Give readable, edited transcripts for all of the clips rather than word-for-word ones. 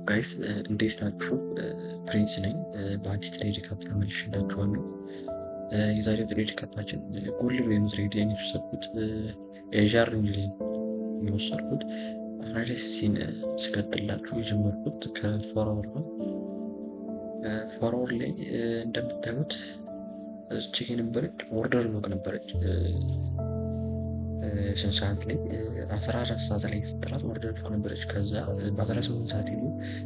Guys፣ እንዴት ናችሁ? ፕሪንስ ነኝ። በአዲስ trade recap ተመልሼላችኋለሁ። የዛሬው trade recap ኣችን gold ላይ ነው trade የወሰድኩት፣ Asian range ላይ ነው የወሰድኩት። Analysis ን ስቀጥላችሁ የጀመርኩት ከ 4 hour ነው። 4 hour ላይ እንደምታዩት እዚች የነበረች order block ነበረች። ስንት ሰዓት ላይ? 14 ሰዓት ላይ የፈጠራት order block ነበረች። ከዛ በ18 ሰዓት ሄዱ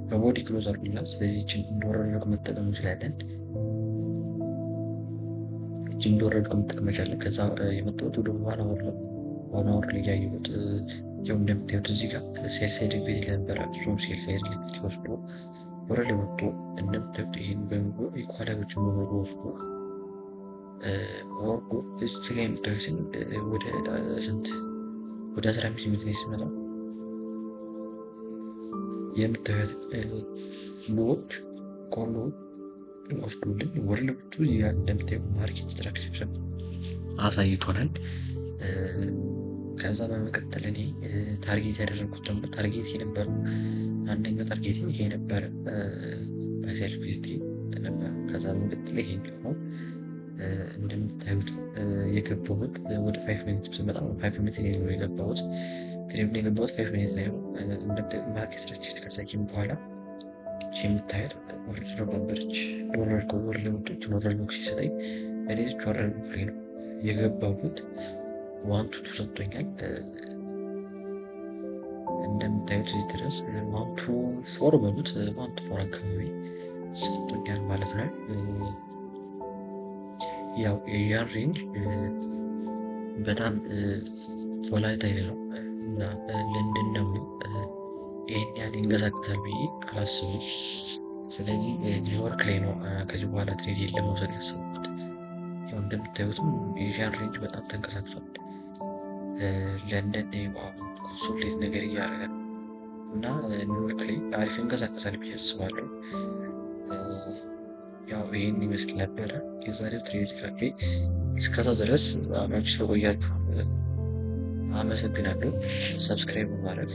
በ body close አድርጎልናል። ስለዚህ ይችን እንደ order block መጠቀም እንችላለን። ይችን እንደ order block መጠቀም እንችላለን። ከዛ የመጣሁት ወደ 1 hour ነው። 1 hour ላይ ያየሁት ያው እንደምታዩት እዚህ ጋር sell side liquidity ነበረ። እሱም sell side liquidity ወስዶ ወደ ላይ ወጥቶ እንደምታዩት ይህን በምግቡ equal high ኦችን በሙሉ ወስዶ ወርዶ እዚህ ላይ የምታዩትን ወደ ስንት፣ ወደ 15 minute ነው ስመጣ የምታዩት low ዎች ቆሎ ወስዶልን ወደ ላይ ወጥቶ እንደምታዩት market structure አሳይቶናል። ከዛ በመቀጠል እኔ target ያደረግኩት ደግሞ target የነበረው አንደኛው target ይሄ ነበረ፣ buy side liquidity ነበረ። ከዛ በመቀጠል ይሄኛው ነው። እንደምታዩት የገባሁት ወደ 5 minute ስመጣ 5 minute ነው የገባሁት። Trade የገባሁት 5 minute ላይ ነው። እንደምታዩት market structure ካሳየን በኋላ የምታዩት order ነበረች። ዶላር ከወር ላይ ወጥቶ order block ሲሰጠኝ እኔ order block ላይ ነው የገባሁት። 1 to 2 ሰጥቶኛል። እንደምታዩት እዚህ ድረስ 1 to 4 በሉት፣ 1 to 4 አካባቢ ሰጥቶኛል ማለት ነው። ያው Asian range በጣም volatile ነው እና ለንደን ደግሞ ይህን ያህል ይንቀሳቀሳል ብዬ አላስብም። ስለዚህ ኒውዮርክ ላይ ነው ከዚህ በኋላ trade ለመውሰድ ያሰብኩት። ያው እንደምታዩትም Asian range በጣም ተንቀሳቅሷል። ለንደን አሁን consolidate ነገር እያደረገ ነው እና ኒውዮርክ ላይ አሪፍ ይንቀሳቀሳል ብዬ አስባለሁ። ያው ይህን ይመስል ነበረ የዛሬው trade recap ኤ። እስከዛ ድረስ አብራችሁ ስለቆያችሁ አመሰግናለሁ። Subscribe በማድረግ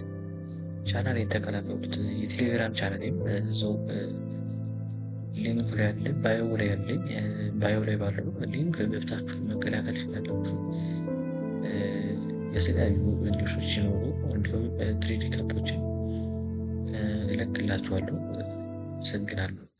ቻናል የተቀላቀሉት፣ የቴሌግራም ቻናሌም እዛው link ላይ ያለ፣ bio ላይ ያለኝ፣ bio ላይ ባለው link ገብታችሁ መቀላቀል ትችላላችሁ። የተለያዩ news ኦች ሲኖሩ እንዲሁም trade recap ኦችን እለቅላችኋለሁ። አመሰግናለሁ።